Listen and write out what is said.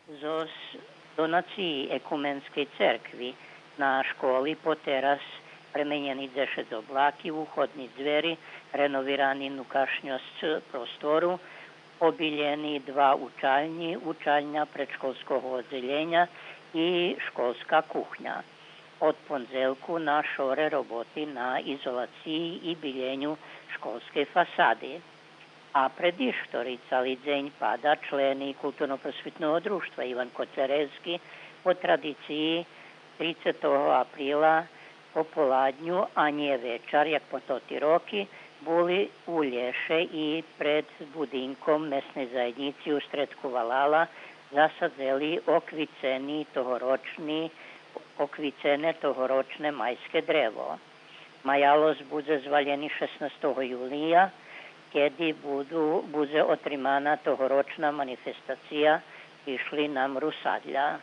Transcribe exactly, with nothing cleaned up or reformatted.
Зоз донациї Екуменскей церкви на школи потераз пременєни дзешец облаки, уходни дзвери, реновирани нукашньосц простору, обилєни два учальнї, учальня предшколского оддзелєня и школска кухня. Од пондзелку на шоре роботи на изолациї и билєню школскей фасади. А предиштори цали дзень пада члени Културно-просвитного дружтва Иван Коцеревски по традициї трицетого априла пополадню, а нє вечар, як по тоти роки, були у лєше и пред будинком Месней заєднїци у стредку валала засадзели оквицени тогорочни, оквицене тогорочне майске древо. Маялос будзе звалєни шеснастого юлия, кеди буду, будзе отримана тогорочна манифестация Пришли нам русадля.